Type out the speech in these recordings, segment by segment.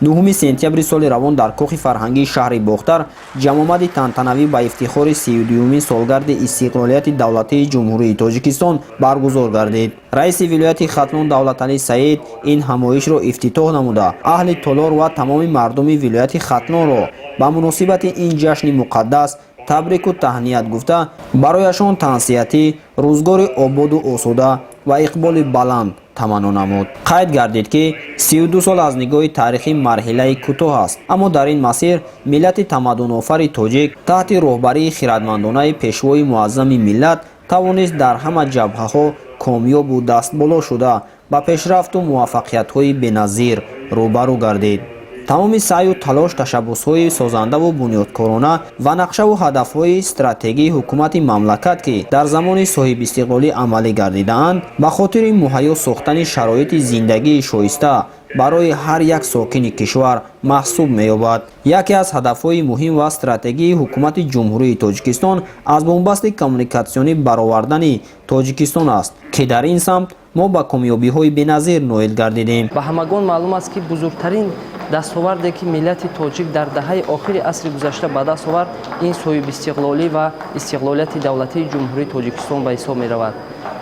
9 сентябри соли равон дар Кохи фарҳангии шаҳри Бохтар ҷамъомади тантанавӣ ба ифтихори 32-юмин солгарди истиқлолияти давлатии Ҷумҳурии Тоҷикистон баргузор гардид. Раиси вилояти Хатлон Давлаталӣ Саид ин ҳамоишро ифтитоҳ намуда, аҳли толор ва тамоми мардуми вилояти Хатлонро ба муносибати ин ҷашни муқаддас табрику таҳният гуфта, барояшон тансиҳатӣ, рӯзгори ободу осуда ва иқболи баланд таманно намуд. Қайд гардид, ки 32 сол аз нигоҳи таърихӣ марҳилаи кӯтоҳ аст, аммо дар ин масир миллати тамаддунофари тоҷик таҳти роҳбарии хирадмандонаи Пешвои муаззами миллат тавонист дар ҳама ҷабҳаҳо комёбу дастболо шуда, ба пешрафту муваффақиятҳои беназир рӯбарӯ гардид. Тамоми саъю талош, ташаббусҳои созандаву бунёдкорона ва нақшаву ҳадафҳои стратегии ҳукумати мамлакат, ки дар замони соҳибистиқлолӣ амалӣ гардидаанд, ба хотири муҳайё сохтани шароити зиндагии шоиста барои ҳар як сокини кишвар маҳсуб меёбад. Яке аз ҳадафҳои муҳим ва стратегии Ҳукумати Ҷумҳурии Тоҷикистон аз бунбасти коммуникатсионӣ баровардани Тоҷикистон аст, ки дар ин самт мо ба комёбиҳои беназир ноил гардидем. Ба ҳамагон маълум аст, ки бузургтарин дастоварде, ки миллати тоҷик дар даҳаи охири асри гузашта ба даст овард, ин соҳибистиқлолӣ ва истиқлолияти давлатии Ҷумҳурии Тоҷикистон ба ҳисоб меравад.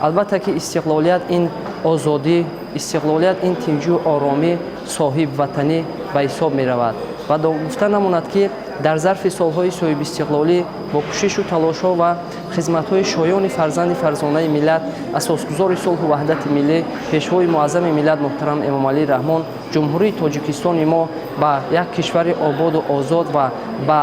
Албатта ки истиқлолият ин озодӣ, истиқлолият ин тинҷу оромӣ, соҳибватанӣ ба ҳисоб меравад. Ва гуфта намонад, ки дар зарфи солҳои соҳибистиқлолӣ бо кӯшишу талошҳо ва хизматҳои шоёни фарзанди фарзонаи миллат, асосгузори сулҳу ваҳдати миллӣ, Пешвои муаззами миллат муҳтарам Эмомалӣ Раҳмон, Ҷумҳурии Тоҷикистони мо ба як кишвари ободу озод ва ба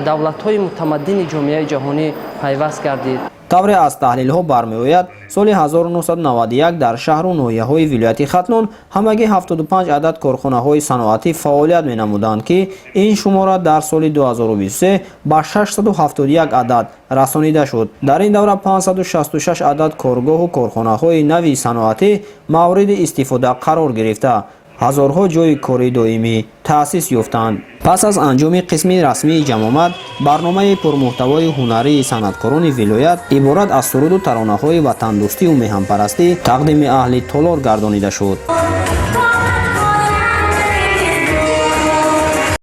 давлатҳои мутамаддини ҷомеаи ҷаҳонӣ пайваст гардид. Тавре аз таҳлилҳо бармеояд, соли 1991 дар шаҳру ноҳияҳои вилояти Хатлон ҳамагӣ 75 адад корхонаҳои саноатӣ фаъолият менамуданд, ки ин шумора дар соли 2023 ба 671 адад расонида шуд. Дар ин давра 566 адад коргоҳу корхонаҳои нави саноатӣ мавриди истифода қарор гирифта, ҳазорҳо ҷойи кори доимӣ таъсис ёфтанд. Пас аз анҷоми қисми расмии ҷамъомад, барномаи пурмуҳтавои ҳунарии санъаткорони вилоят, иборат аз суруду таронаҳои ватандӯстию меҳанпарастӣ, тақдими аҳли толор гардонида шуд.